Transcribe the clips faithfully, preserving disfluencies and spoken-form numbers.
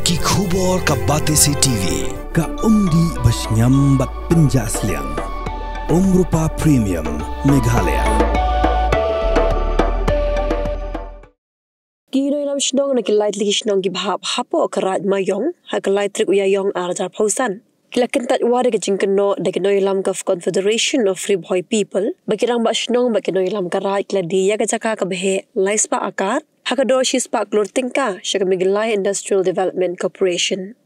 Ki khubor ka Batesi T V. Ka umdih ba shngiam bad pynjah sliang. Umrupa Premium Meghalaya. Ki nongïalam shnong na ki lai tylli ki shnong kiba hap hapoh ka Raid Maïong ha ka lai tarik u Ïaïong ar hajar arphew san ki la kyntait wad ïa ka jingkynnoh da ki nongïalam ka Confederation of Ri Bhoi People ba ki rangbah shnong bad ki nongïalam ka Raid ki la die ïa ka jaka kaba heh lai spah akar ha ka dor shi spah klur tyngka sha ka Meghalaya Industrial Development Corporation.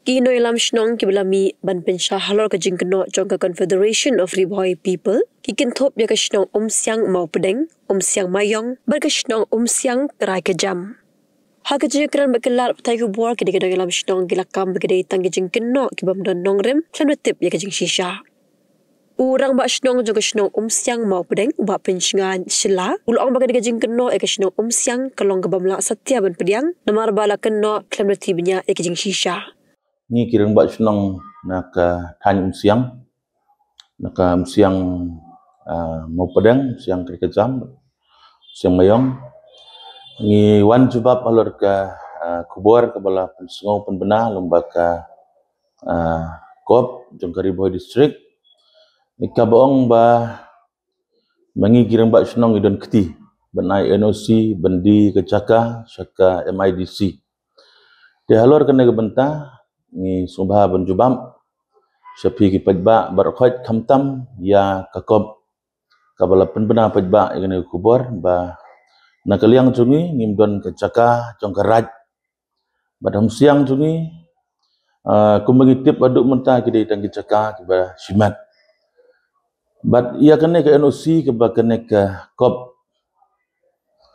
Ki nongïalam shnong kiba la mih ban pynshai halor ka jingkynnoh jong ka Confederation of Ri Bhoi People ki kynthup ïa ka shnong Umsiang Mawpdeng, Umsiang Maïong bad ka shnong Umsiang Krai Kajam. Ha ka jingïakren bad ki lad pathai khubor, ki dei ki nongïalam shnong ki la kam ba ki dei tang ki jingkynnoh ki bym don nongrim khlem da tip ïa ka jingshisha. U rangbah shnong jong ka shnong Umsiang Mawpdeng, u Bah Pynshngain Shylla, u la ong ba ka dei ka jingkynnoh ïa ka shnong Umsiang ka long ka bym lah satia ban pdiang namar ba la kynnoh khlem da tip bniah ïa ka jingshisha. Ngi ki rangbah shnong na ka thaiñ Umsiang, na ka Umsiang, ah, Mawpdeng, Umsiang Krai Kajam, Umsiang Maïong, ngi wan jubab halor ka, ah, khubor kaba la pynsngew pynbna lyngba ka, ah, COB jong ka Ri Bhoi District. Kaba ong ba ma ngi ki rangbah shnong ngi don kti ban ai N O C ban die ka jaka sha ka M I D C. Te halor kane ka bynta ngi sngewbha ban jubab sha phi ki paidbah baroh khoit, khamtam ïa ka COB kaba la pynbna paidbah ïa kane ka khubor ba na ka liang jong ngi ngim don ka jaka jong ka Raid. Bad ha Umsiang jong ngi, ah, kumba ngi tip haduh mynta ki dei tang ki jaka kiba shimet. Bad ïa kane ka N O C kaba kane ka COB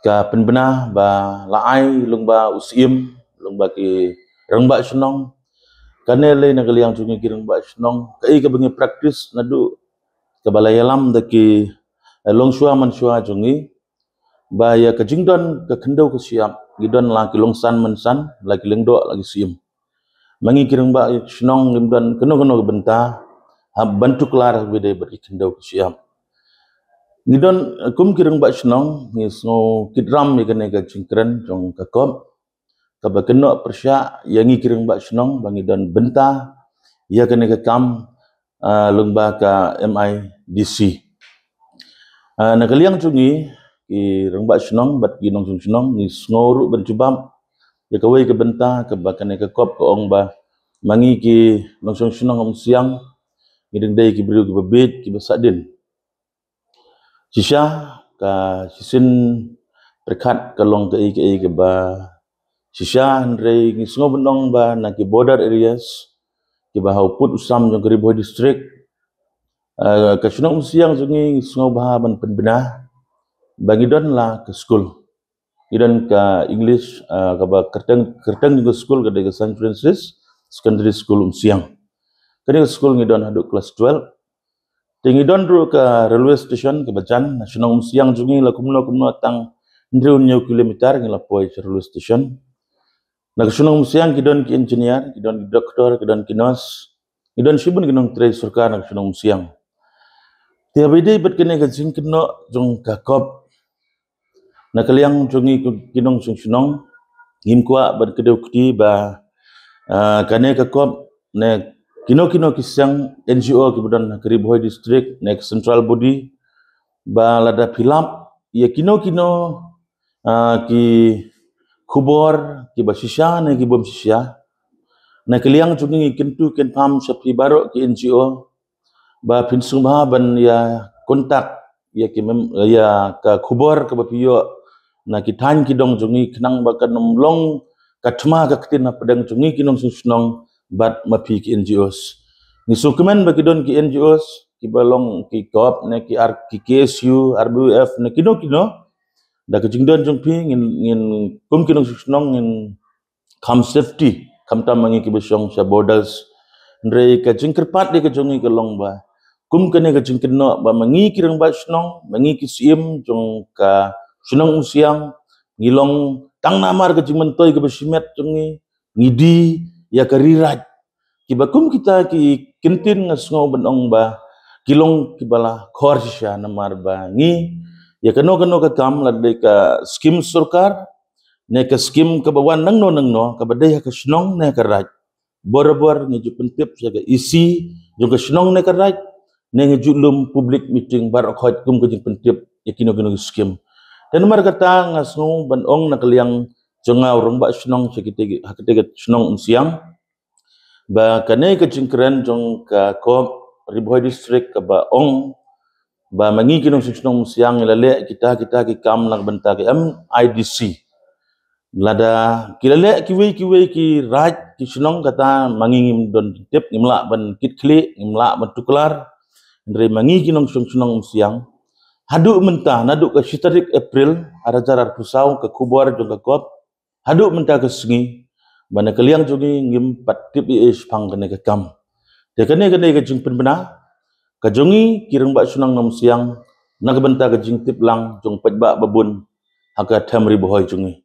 ka pynbna ba la ai lyngba u Syiem, lyngba ki rangbah shnong. Kane lei na ka liang jong ngi ki rangbah shnong, kaei kaba ngi practice naduh kaba la ïalam da ki, eh, longshuwa manshuwa jong ngi, ba ïa ka jingdon ka khyndew ka shyiap ngi don la ki longsan mynsan, la ki lyngdoh, la ki syiem. Ma ngi ki rangbah shnong ngim don kano kano ka bynta hap ban tuklar ha kaba ïadei bad ki khyndew ka shyiap. Ngi don, eh, kum ki rangbah shnong ngi sngew kit ram ïa kane ka jingkren jong ka COB kaba kynnoh pyrshah ïa ngi ki rangbah shnong ba ngi don bynta ïa kane ka kam, ah, lyngba ka M I D C. Ah, na ka liang jong ngi ki rangbah shnong bad ki nongshong shnong ngi sngew ruh ban jubab ïa kawei ka bynta kaba kane ka COB ka ong ba ma ngi ki nongshong shnong Umsiang ngi dang dei ki briew kiba bieit, kiba sahdien. Shisha ka shisien pyrkhat ka long kaei kaei kaba shisha, hynrei ngi sngew ban ong ba na ki border areas kiba ha u pud u sam jong ka Ri Bhoi District, eh, ka shnong Umsiang jong ngi ngi sngewbha ban pynbna ba ngi don la ka skul. Ngi don ka English, ah, kaba kyrteng, kyrteng jong ka skul ka dei ka Saint Francis Secondary School Umsiang. Kane ka skul ngi don haduh klas twelve. Te ngi don ruh ka railway station kaba jan, na shnong Umsiang jong ngi la kumno kumno tang hynriew hynñiew kilometer ngi la poi sha railway station. Na ka shnong Umsiang ki don ki engineer, ki don ki doctor, ki don ki nurse, ki don shibun ki nongtrei sorkar na ka shnong Umsiang. Te haba ïadei bad kane ka jingkynnoh jong ka COB, na ka liang jong ngi ki nongshong shnong ngim kwah ban kdew kti ba, ah, kane ka COB ne kino kino ki seng N G O kiba don ha ka Ri Bhoi District ne ka central body, ba lada phi lap ïa kino kino, ah, ki khubor kiba shisha ne ki bym shisha, na ka liang jong ngi ngi kyntu kynpham sha phi baroh ki N G O ba phin sngewbha ban ïa contact ïa ki mem-, ïa ka khubor kaba phi ïoh na ki thaiñ ki dong jong ngi, khnang ba kan ym long ka thma ka ktien hapdeng jong ngi ki nongshong shnong bad ma phi ki N G Os. Ngi sngewkmen ba ki don ki N G Os kiba long ki COB ne ki R, ki K S U, R B U F ne kino kino. Da ka jingdon jong phi ngin, ngin kum ki nongshong shnong ngin kham safety, khamtam ma ngi kiba shong sha borders. Hynrei ka jingkyrpad ïa ka jong ngi ka long ba kum kane ka jingkynnoh ba ma ngi ki rangbah shnong, ma ngi ki syiem jong ka shnong Umsiang, ngi long tang namar ka jingmyntoi kaba shimet jong ngi, ngi die ïa ka ri raid. Kiba kum kita ki kyntien nga sngew ban ong ba ki long kiba la khor shisha namar ba ngi ïa kano kano ka kam, la dei ka skim sorkar, ne ka skim kaba wan nangno nangno, kaba dei ha ka shnong ne ka raij, borabor ngi ju pyntip sha ka E C jong ka shnong ne ka raij, ne ngi ju lum public meeting baroh khoit kum ka jingpyntip ïa kino kino ki skim. Te namar kata nga sngew ban ong na ka liang jong nga u rangbah shnong sha kite ki, ha kite ki shnong Umsiang, ba kane ka jingkren jong ka CORP Ri Bhoi District kaba ong ba ma ngi ki nongshong shnong Umsiang ngi la leh kita kita ki kam na ka bynta ka M I D C. Lada ki la leh kiwei kiwei ki raij ki shnong, kata ma ngi ngim don tip, ngim lah ban kit khlieh, ngim lah ban tuklar. Hynrei ma ngi ki nongshong shnong Umsiang, haduh mynta, naduh ka shi tarik April ar hajar arphew saw, ka khubor jong ka CORP, haduh mynta ka sngi, ba na ka liang jong ngi ngim pat tip ei ei shaphang kane ka kam. Te kane kane ka jingpynbna ka jong ngi ki rangbah shnong Umsiang na ka bynta ka jingtip lang jong paidbah babun ha ka them Ri Bhoi jong ngi.